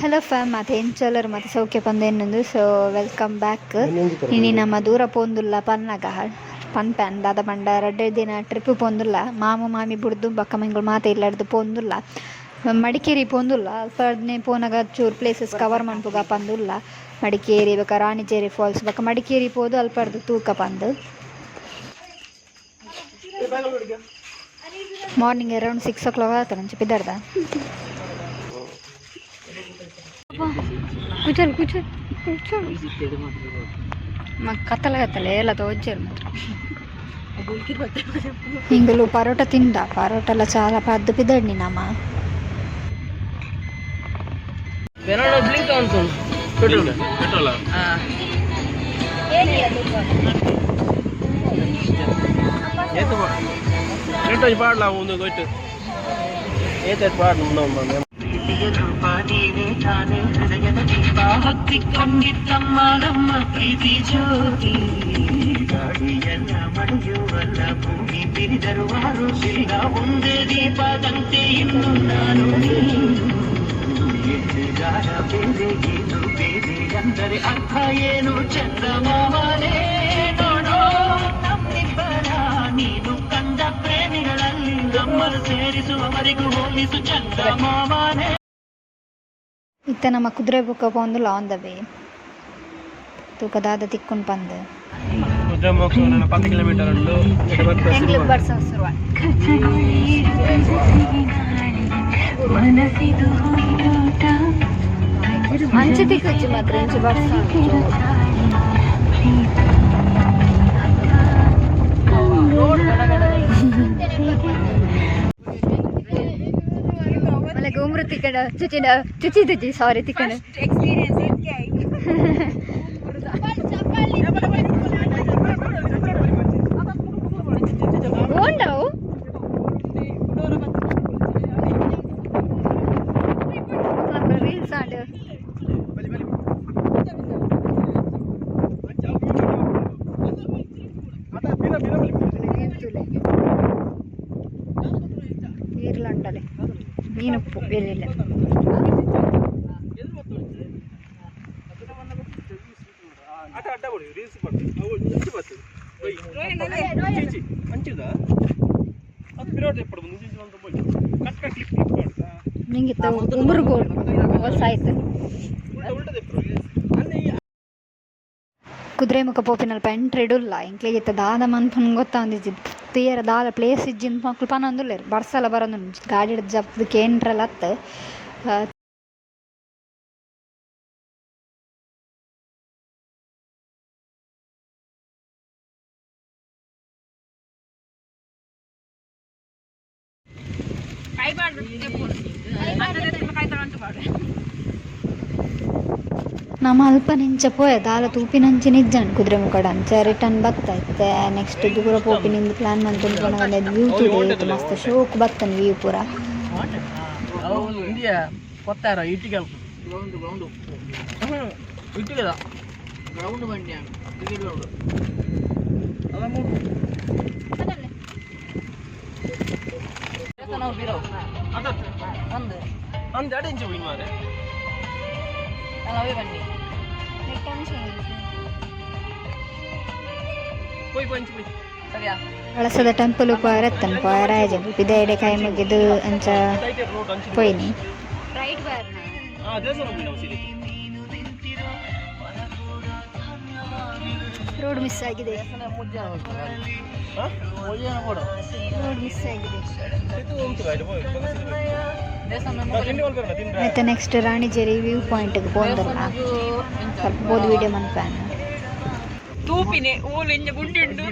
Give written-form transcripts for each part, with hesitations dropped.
Hello fam, ಮಾತೆ ಎಂಚಲರ್ ಮಾತೆ ಸೌಖ್ಯ ಪಂದ್. ಸೊ welcome back. ಇನಿ ನಮ್ಮ ದೂರ ಪೋಂದುಲ್ಲ ಪನ್ನಗ ಪನ್ಪೆ ದಾದ ಪಂಡ ರಡ್ಡೆ ದಿನ ಟ್ರಿಪ್ ಪೋಂದುಲ್ಲ. ಮಾಮ ಮಾಮಿ ಬುಡ್ದು ಬೊಕ್ಕ ಮಂಗಳು ಮಾತೆ ಇಲ್ಲಡ್ದು ಪೋಂದುಲ್ಲ. ಮಡಿಕೇರಿ ಪೋಂದುಲ್ಲ. ಅಲ್ಪನೆ ಪೋನಗ ಚೂರು ಪ್ಲೇಸಸ್ ಕವರ್ ಮನ್ಪುಗ ಪಂದುಲ್ಲ. ಮಡಿಕೇರಿ ಬೊಕ ರಾಣಿಜೇರಿ ಫಾಲ್ಸ್ ಬೊಕ ಮಡಿಕೇರಿ ಪೋದು ಅಲ್ಪರ್ದು ತೂಕ ಪಂದು. ಮಾರ್ನಿಂಗ್ ಅರೌಂಡ್ 6 ಓ ಕ್ಲಾಕ್ ಆತ ನಂಚ ಪಿದರ್ದ. ಕುಚಲ್ ಕುಚಲ್ ಕುಚಲ್ ಮ ಕತ್ತಲ ಕತ್ತಲೆ ಎಲ್ಲ ತೋಜರು ಮಾತ್ರ. ಇಂಗುಲು ಪರೋಟ ತಿಂದ, ಪರೋಟ ಎಲ್ಲ ಚಾಲ ಪದ್ದು ಪಿದಡ್ನಿ ನಮ್ಮ. Petrol petrol. ಏತು ಪಾಡ್ಲ ಒಂದು ಗೊತ್ತು ಏತ ಪಾಡ್. ಹೊತ್ತಿಕೊಂಡಿದ್ದಮ್ಮ ನಮ್ಮ ಪ್ರೀತಿ ಜ್ಯೋತಿ. ಗಾಡಿಯನ್ನ ಮಳೆಯುವಲ್ಲ, ಭೂಮಿ ಬಿರಿದರು ಆರುತ್ತಿಲ್ಲ. ಒಂದೇ ದೀಪದಂತೆ ಇನ್ನು ನಾನು ನೀನು. ಎಣ್ಣೆಗಾರ ಬೇರೆ, ಏನು ಬೇರೆ ಅಂದರೆ ಅರ್ಥ ಏನು? ಚಂದಮಾಮನೇ ನೋಡೋ ನಮ್ಮಿಬ್ಬರ. ನೀನು ಕಂಡ ಪ್ರೇಮಿಗಳಲ್ಲಿ ನಮ್ಮನ್ನು ಸೇರಿಸುವವರೆಗೂ ಹೋಲಿಸು ಚಂದಮಾಮನೇ. ಇತ್ತೆ ನಮ್ಮ ಕುದುರೆಮುಖ ಪೋಂದುಲ್ಲ, ಆನ್ the way. ತೂಕ ದಾದ ತಿಕ್ಕುಂಡು ಪಂದ್. ಕುದುರೆಮುಖ 10 ಕಿಲೋಮೀಟರ್ ಉಂಟು. ಎಂಗ್ಲಿಗ್ ಬರ್ಸ ಶುರುವ. ಮನಸ್ಸಿದು ಹೂದೋಟ. ಅಂಚೆ ತಿಕ್ಕುಜ್ಜಿ ಮಾತ್ರ, ಇಂಚೆ ಬರ್ಸ. ಪ್ರೀತಿ. ಮಲೆ ಗೋಮೃ ತಿಕ್ಕಡ ಚುಚಿನ ಚುಚಿ ತುಚಿ ಸಾರಿ ತಿಕ್ಕಣ. ಎಕ್ಸ್ಪೀರಿಯನ್ಸ್. ಓಂಡವು ರೀಲ್ಸ್ ಆಂಡ್. ನೀರ್ಲಂಡಲೆ ಮೀನುಪ್ಪು ಎಲ್ಲಿಲ್ಲ. ಅಡ್ಡ ಅಡ್ಡ ಬಡಿ ರೀಲ್ಸ್ ಬರ್ತದೆ ಅವು ಇಂಚು ಬರ್ತದೆ. ಅಂಚಿದ ಅದು ಪಿರೋಟ್ ಎಪ್ಪಡು ಮುಂಚೆ ಇಂಚು ಅಂತ ಹೋಗಿ ಕಟ್ ಕಟ್ ಕ್ಲಿಪ್ ಕ್ಲಿಪ್ ಮಾಡು. ನಿಂಗಿತ್ತ ಉಮರುಗೋಡು ಹೊಸ ಆಯ್ತು. ಉಲ್ಟ ಉಲ್ಟದ ಎಪ್ಪಡು ಅಲ್ಲಿ. ಕುದುರೆಮುಖ ಪೋಪಿನಲ್ಪ ಎಂಟ್ರಿ ಇಡುಲ್ಲ. ಎಂಕ್ಲೆಗ್ ಇತ್ತೆ ದಾದ ಮನ್ಪುನ್ ಗೊತ್ತಾವೊಂದಿಜ್ಜಿ. ತೂಯೆರೆ ದಾಲ ಪ್ಲೇಸ್ ಇಜ್ಜಿ ಮಕ್ಳು ಪನೊಂದುಲ್ಲೆರ್. ಬರ್ಸಲ ಬರೊಂದುಂಡು. ಗಾಡಿಡ್ ಜತ್ತ್‌ದ್ ಕೇಂಡ್ರೆಲ ಅತ್ತ್. ನಮ ಅಲ್ಪ ನಿಂಚ ಪೋಯ ದಾಲ ತೂಪಿನಂಚಿನ ಇಜ್ಜಂಡ್ ಕುದುರೆಮುಖಡ್. ಅಂಚ ರಿಟರ್ನ್ ಬತ್ತ. ಇತ್ತೆ ನೆಕ್ಸ್ಟ್ ದೂರ ಪೋಪಿನಿಂದ್ ಪ್ಲಾನ್ ಮಂತೊಂದು ಪೋನಗ ವ್ಯೂ ತೂಲೆ ಏತ್ ಮಸ್ತ್ ಶೋಕು ಬತ್ತುಂಡು ವ್ಯೂ ಪೂರ. ಇಂಡಿಯಾ ಕೊತ್ತಾರ ಇಟ್ಟಿಗೆ ಗ್ರೌಂಡ್ ಗ್ರೌಂಡ್ ಇಟ್ಟಿಗೆದ ಗ್ರೌಂಡ್ ಬಂಡಿ ಕ್ರಿಕೆಟ್ ಗ್ರೌಂಡ್. ಒಂದು ಅಂದ್ ಎರಡು ಇಂಚು ವಿನ್ ಮಾರೆ. ಅವೇ ಬನ್ನಿ. ಪೋಯ್ ಪೋಯ್ ಇಂಚು ಪೋಯ್. ಸರಿಯಾ? ಕಳಸದ ಟೆಂಪಲ್ ಪೋಯೆರೆ ಪೋಯೆರೆ ಆಯ್ಜಿ. ಪಿದಯ್ಡೆ ಕೈ ಮುಗಿದು ಅಂಚ ರೋಡ್ ಅಂಚು. ಪೋಯಿನಿ. ಹಾ, ದೇವಸ್ಥಾನ ಹೋಗಿ ನಾವು ಸೀರೆ. ರೋಡ್ ಮಿಸ್ ಆಗಿದೆ. ಹಾ. ರೋಡ್ ಮಿಸ್ ಆಗಿದೆ. ಇದು ಉಂಟು ಗಾಡಿ ಪೋಯ್. ತಿಂಡಿ ಒಳಗೆ ತಿಂದ್ರೆ. ಮತ್ತೆ ನೆಕ್ಸ್ಟ್ ರಾಣಿಜೇರಿ ವ್ಯೂ ಪಾಯಿಂಟ್ಗೆ ಪೋಂದಲ್ಲ, ಸ್ವಲ್ಪ ಬೋದು ವಿಡಿಯೋ ಮನ್ಪಾನ. ತೂಪಿನೆ ಓಲು ಇಂಜ ಗುಂಡಿ ಉಂಡು.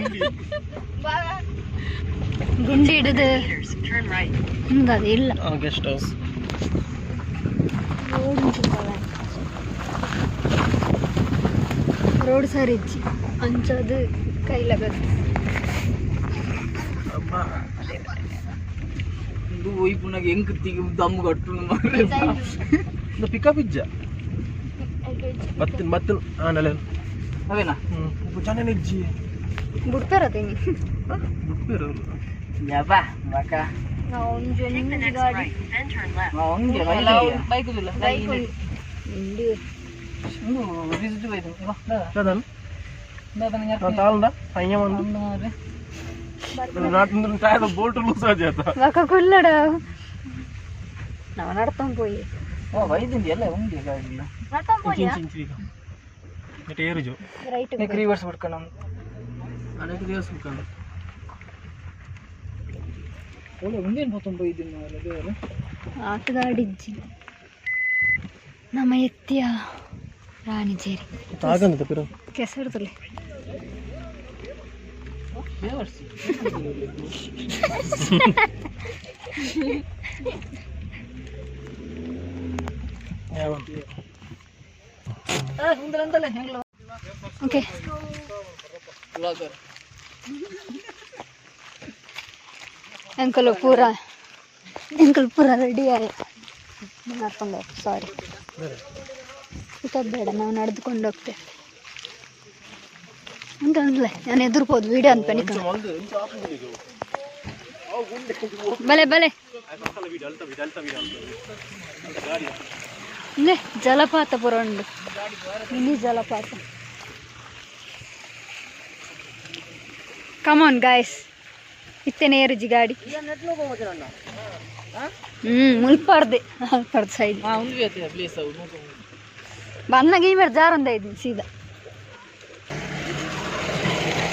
ಗುಂಡಿ ಹಿಡಿದು ಅದು ಇಲ್ಲ. Guest house. Road ಸರಿ ಇಜ್ಜಿ, ಅಂಚದು ಕೈಲ ಬತ್ತು. ಇದು ಒಯ್ಪುನಾಗ ಹೆಂಗ್ ತಿಗಿ ದಮ್ಮು ಕಟ್ಟು. ಪಿಕಪ್ ಇಜ್ಜ ಬತ್ತಿನ ಬತ್ತಿನ ಆನಲೆ. ಅವೇನಾ? ಹ್ಞೂ, ಜನ ಇಜ್ಜಿ. ಬಿಡ್ತಾರ ತಿಂಗಿ. ಬಿಡ್ಬೇರು. ಯಬ್ಬಾ ಬಾಕ. ಒಂಜಿ ಗಾಡಿ. ಹಂಗೆ ಬೈಕ್. ಬೈಕ್. ವಿಸಿಟ್ ಹೋಯ್ತು ಚದನ್ ತಾಳ್ದ ಅಯ್ಯ ಒಂದು ನಾಟಂದ್ರೆ ಟೈರ್ ಬೋಲ್ಟ್ ಲೂಸ್ ಆಜಾತ ಬಕ ಕುಲ್ಲಡ ನಾವು ನಡ್ತೊಂದು ಪೋಯಿ ಓ ವೈದಿಂಡಿ ಎಲ್ಲ ಉಂಡಿ ಗಾಡಿಲ್ಲ ಇಂಚಿ ಇಂಚಿ ಈಗ ನೆಟ್ ಏರುಜು ರೈಟ್ ನೆಕ್ ರಿವರ್ಸ್ ಬಿಡ್ಕೊಂಡು ಅನೇಕ ದಿವಸ ಮುಖಂಡ ಒಳ್ಳೆ ಉಂಡೇನು ಪೊತ್ತೊಂದು ಇದ್ದೀನಿ ಬೇರೆ ಆಟಗಾಡಿಜ್ಜಿ ನಮ್ಮ ಎತ್ತಿಯ ರಾಣಿಜೇರಿ ತಾಗಂದ ಪಿರೋ ಕೆಸರುದುಲೆ ಬೇವರ್ಸಿ ಯಾವ ಉಂದರಂತಲ್ಲ ಹೆಂಗ್ಲ ಓಕೆ ಬ್ಲಾಗರ್ ಅಂಕಲ್ ಪೂರ ಅಂಕಲ್ ಪೂರ ರೆಡಿ ಆಯ ನಡ್ಕೊಂಡು ಹೋಗ್ ಸಾರಿ ಪಿಕಪ್ ಬೇಡ ನಾವು ನಡೆದುಕೊಂಡು ಹೋಗ್ತೇವೆ ಅಂತ ಅಂದ್ಲೆ ನಾನು ಎದುರ್ಬೋದು ವಿಡಿಯೋ ಅನ್ಪೆ ಬಲೆ ಬಲೆ ಇಂದೆ ಜಲಪಾತ ಪೂರ ಉಂಡು ಮಿನಿ ಜಲಪಾತ. ಕಮಾನ್ ಗಾಯ್ಸ್ ಇತ್ತೇನೆ ಏರುಜಿ ಗಾಡಿ. ಮುಲ್ಪಾರ್ದೆ ಅಲ್ಪಾರ್ದು ಸೈಡ್ ಹಾ ಒಂದು ಪ್ಲೇಸ್ ಅವು ಬಂದಾಗ ಈ ಮೇಲೆ ಜಾರೊಂದ ಇದ್ದೀನಿ ಸೀದಾ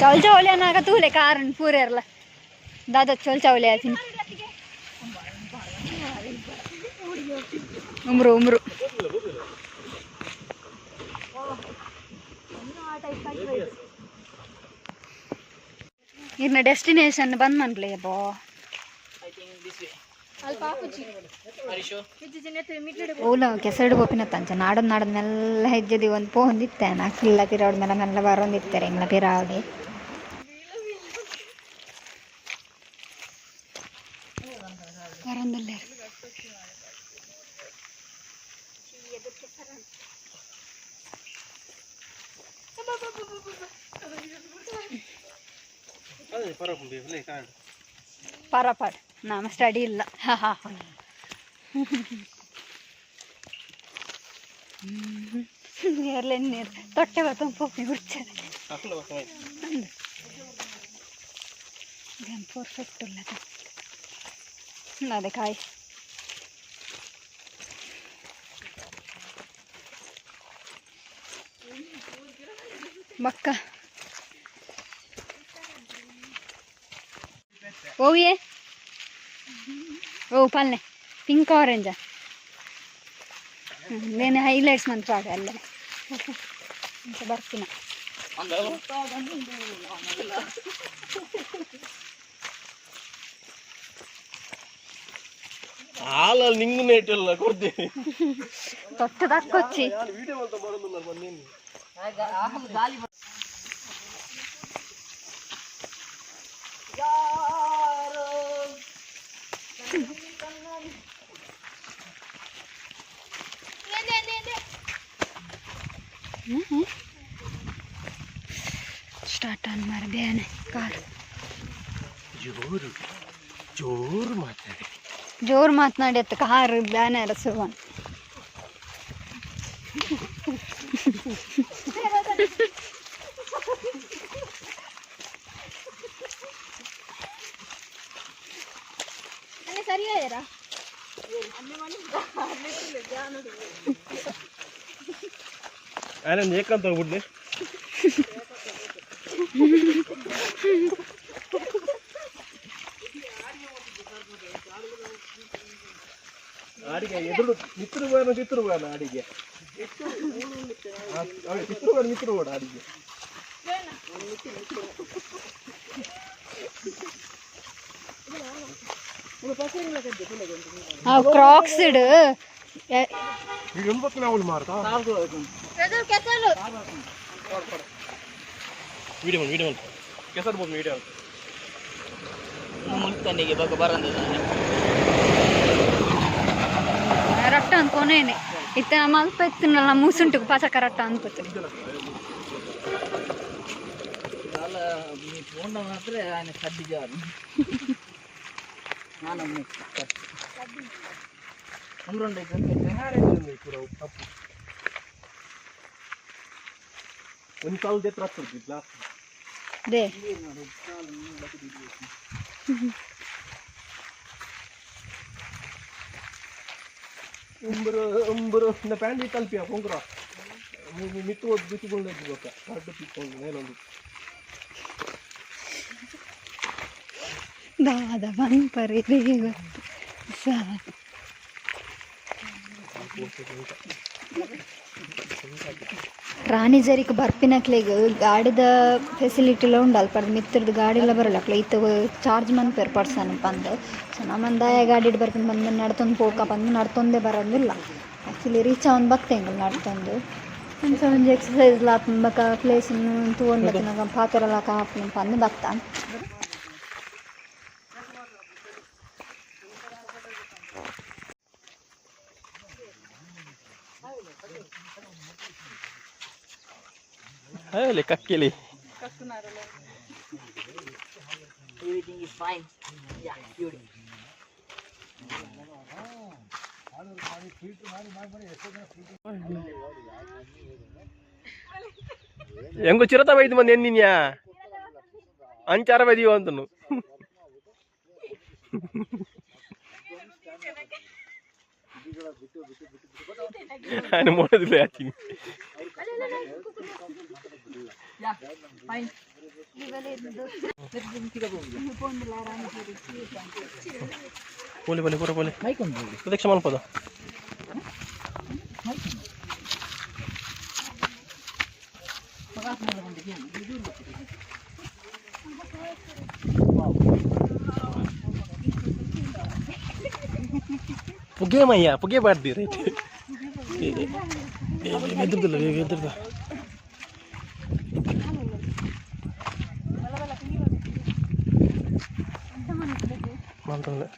ಚೌಲ್ ಚೌಲಿ ಅನ್ನಾಗ ತೂಲೆ ಕಾರನ್ ಪೂರೇರ್ಲ ದಾದಾ ಚೌಲ್ ಚೌಲಿ ಆತೀನಿ ಉಮ್ರು ಉಮ್ರು ಇರ್ನ ಡೆಸ್ಟಿನೇಷನ್ ಬಂದ್ ಮನ್ಪ್ಲೆ ಬೋ ಓಲ ಕೆಸರು ಗೋಪಿನ ತಂಚ ನಾಡದ್ ನಾಡದ್ ಮೆಲ್ಲ ಹೆಜ್ಜೆದಿ ಒಂದು ಪೋ ಹೊಂದಿತ್ತೆ ನಾಕಿಲ್ಲ ಪಿರಾವಡ್ ಮೆಲ್ಲ ಮೆಲ್ಲ ಬರೋಂದಿತ್ತಾರೆ ಇಂಗ್ಲ ಪಿರಾವಡಿ ಬರೋಂದಲ್ಲೇ ಪರಪಾಡ್ ನಮ್ಮ ಸ್ಟಡಿ ಇಲ್ಲ. ನೇರ್ಲೆ ನೀರು ತೊಟ್ಟೆ ಬರ್ತಂದು ಪೋಪಿ ಬಿಡ್ತಾರೆ ಪರ್ಫೆಕ್ಟ್ ಇಲ್ಲ ಅದೇ ಕಾಯಿ. ಬಕ್ಕ ಓವಿಯೇ ಓ ಪಲ್ನೆ ಪಿಂಕ್ ಆರೆಂಜಾ ನೇನೆ ಹೈಲೈಟ್ಸ್ ಮಂತ್ ಪಾಡ ಅಲ್ಲೇ ಇಂಚ ಬರ್ತೀನ. ಹಾಲಲ್ಲಿ ನಿಂಗು ನೇಟಲ್ಲ ಕೊಡ್ತೀನಿ ತೊಟ್ಟೆ ದಕ್ಕೊಚ್ಚಿ ವಿಡಿಯೋ ಅಂತ ಬರೋದಿಲ್ಲ ಬಂದೇನಿ. ಸ್ಟಾರ್ಟ್ ಆನ್ ಮಾರ ಬೇನೆ ಕಾರ್. ಜೋರು ಜೋರು ಮಾತಾಡಿ ಜೋರು ಮಾತನಾಡಿ ಅತ್ತ ಕಾರ್ ಬ್ಯಾನೆ ಶುರುವನ್. ಆನಂದ್ ಏಕಂತ ಹೋಗ್ಬಿಡ್ಲಿ. ಅಡಿಗೆ ಎದುರು ಮಿತ್ರ ಬೋನ ಚಿತ್ರ ಬೋನ ಅಡಿಗೆ ಚಿತ್ರ ಬೋನ ಮಿತ್ರ ಬೋಡ ಅಡಿಗೆ. ಕ್ರಾಕ್ಸ್ ಇಡು. ಮಾರ್ತಾ ವಿಡಿಯೋ ವಿಡಿಯೋ ಕೆಸರು ಬೋದು ವಿಡಿಯೋ. ಮುಲ್ತಾನಿಗೆ ಬಗ ಬರಂದಿದ್ದಾನೆ ರಟ್ಟ ಅನ್ಕೊನೇನೆ ಇತ್ತ ಮಲ್ಪ ಇತ್ತಿನಲ್ಲ ಮೂಸುಂಟು ಪಾಚಕ ರಟ್ಟ ಅನ್ಕೋತು. ಅಲ್ಲ ನೀ ಫೋನ್ ಮಾತ್ರ ఆయన ಕಡ್ಡಿ ಜಾರು ನಾನು ತಪ್ಪು. ಒಂದು ಕಾಲು ದೇತ್ರ ಆಗ್ತದೆ ಗ್ಲಾಸ್. They. ಉಂಬರು ಉಂಬರು ಇಂದ ಪ್ಯಾಂಟ್ ತಲ್ಪಿಯ ಪೊಂಕ್ರ ಮಿತ್ತು ಒದ್ದು ಬಿಸಿಕೊಂಡು ಬೊಕ್ಕ ಕಡ್ಡು ಪಿಕ್ಕೊಂಡು ಮೇಲೊಂದು. ದಾದ ಪನ್ಪರ್ ಇದೇ ಗೊತ್ತು ಸಾ. ರಾಣಿಜರಿಕ್ ಬರ್ಪಿನಕ್ಲೆಗ್ ಗಾಡಿದ ಫೆಸಿಲಿಟಿಲ ಉಂಡು. ಅಲ್ಪರ್ದ್ ಮಿತ್ತುರ್ದು ಗಾಡಿಲ ಬರಲ್ಲ. ಅಕ್ಲೆ ಇತ್ತೆ ಚಾರ್ಜ್ ಮನ್ಪೆರ್ ಪರ್ಸನ್ ಪಂದ್. ಸೊ ನಮನ್ ದಾಯ ಗಾಡಿಡ್ ಬರ್ಪಿನ ಪಂದ್ ನಡ್ತೊಂದು ಪೋಕ ಪಂದ್ ನಡ್ತೊಂದೇ ಬರೋಂದಿಲ್ಲ. ಆ್ಯಕ್ಚುಲಿ ರೀಚ್ ಆವೊಂದು ಬತ್ತೆ ಎಂಕುಲು ನಡ್ತೊಂದು. ಅಂಚ ಒಂಜಿ ಎಕ್ಸಸೈಸ್ ಲ ಆಪುಂಡು, ಬೊಕ ಪ್ಲೇಸ್ ನ್ ತೂವೊಂದು ಬತ್ತಿನಗ ಪಾತೆರಲ ಆಪುಂಡು ಪಂದ್ ಬತ್ತ. ಅಲ್ಲಿ ಕಕ್ಕಿಲಿ. Everything is fine. Yeah, beauty. ಹೆಂಗೋ ಚಿರತ ಬೈದು ಬಂದು ಎನ್ನಿನ್ಯಾ ಅಂಚಾರ ಬೈದೀವ ಅಂತನು. ನಾನು ನೋಡೋದಿಲ್ಲ ಯಾಚಿನಿ. Yeah, fine. ಪೋಲಿ ಪೋಲಿ ಪೂರ ಪೋಲಿ ಪ್ರದಕ್ಷ ಮಲ್ಪದ. ಪುಗೆ ಮಯ್ಯ ಪುಗೆ ಬಾರ್ದಿ ರೈಟ್ ಎದುರ್ದಿಲ್ಲ ಎದುರ್ದ. ಮಂತಂದೆ.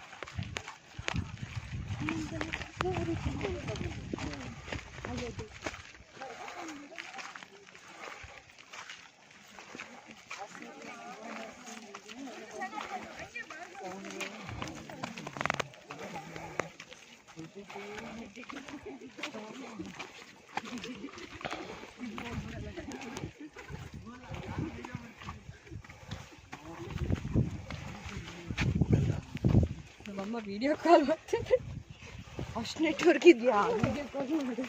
ನಮ್ಮಮ್ಮ ವಿಡಿಯೋ ಕಾಲ್ ಮಾಡ್ತಿದ್ದೆ. ಅಷ್ಟು ನೆಟ್ವರ್ಕ್ ಇದೆಯಾ? ವಿಡಿಯೋ ಕಾಲ್ ಮಾಡಿ.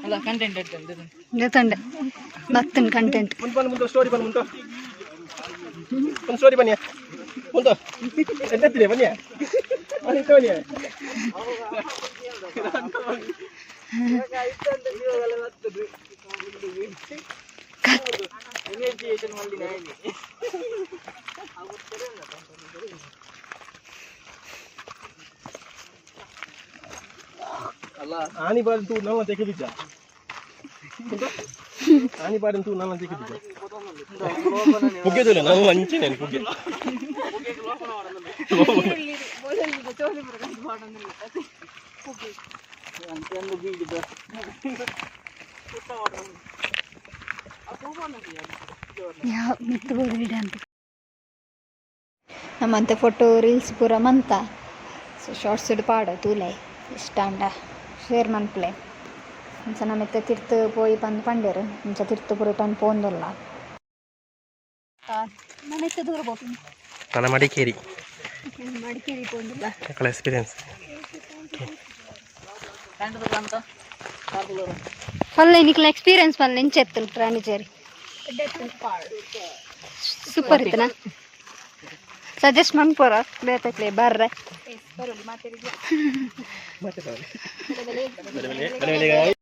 ಅಲ್ಲ ಕಂಟೆಂಟ್. ಗೊತ್ತುಂಡೆ ಬತ್ತನ್ ಕಂಟೆಂಟ್. ಮುಂದೆ ಬನ್ನಿ, ಮುಂದೆ ಸ್ಟೋರಿ ಬನ್ನಿ, ಮುಂದೆ ಒಂದು ಸ್ಟೋರಿ ಬನ್ನಿ. ಮುಂದೆ ಎತ್ತೀನಿ ಬನ್ನಿ ಬನ್ನಿ ಬನ್ನಿ. ಆನಿ ಬಾರಿ ತೂ ನಮ್ಮ ತೆಗೆದಿದ್ದ, ಆನಿ ಬಾರಿ ತೂ ನಮ್ಮ ತೆಗೆದಿದ್ದ. ಪುಗ್ಗೆದಿಲ್ಲ ನಾನು ಅಂಚೆನೆ ಪುಗ್ಗೆ. ಯಾವ ಮಿತ್ತು ಬೋರ್ಡ್ ಅಂತ ನಮ್ಮಂತೆ ಫೋಟೋ ರೀಲ್ಸ್ ಪೂರ ಮಂತ. ಸೊ ಶಾರ್ಟ್ಸ್ ಪಾಡು ತೂಲೆ, ಇಷ್ಟ ಅಂಡ ಶೇರ್ ಮನ್ಪುಲೆ. ಅಂಚ ನಮ್ಮಿತ್ತೆ ತಿರ್ತು ಪೋಯಿ ಪಂದ್ ಪಂಡೇರು. ಅಂಚ ತಿರ್ತು ಪೂರ ಟನ್ ಪೋಂದುಲ್ಲ. ನಮ್ಮಿತ್ತೆ ದೂರ ಪೋಪಿನಿ. ನನ್ನ ಮಡಿಕೇರಿ. ಮಡಿಕೇರಿ ಪೋಂದುಲ್ಲ. ಎಕ್ಸ್ಪೀರಿಯನ್ಸ್. ಪಲ್ಲೆ ನಿಕ್ಲ ಎಕ್ಸ್ಪೀರಿಯನ್ಸ್ ಪಲ್ಲೆ ಇಂಚೆತ್ತು ರಾಣಿಚೇರಿ ಸೂಪರ್ ಇತ್ತನಾ? ಸಜೆಸ್ಟ್ ಮನ್ಪುರ ಬೇತಕ್ಲೆ ಬರ್ರೆ. ಬಲೆ ಬಲೆ ಬಲೆ.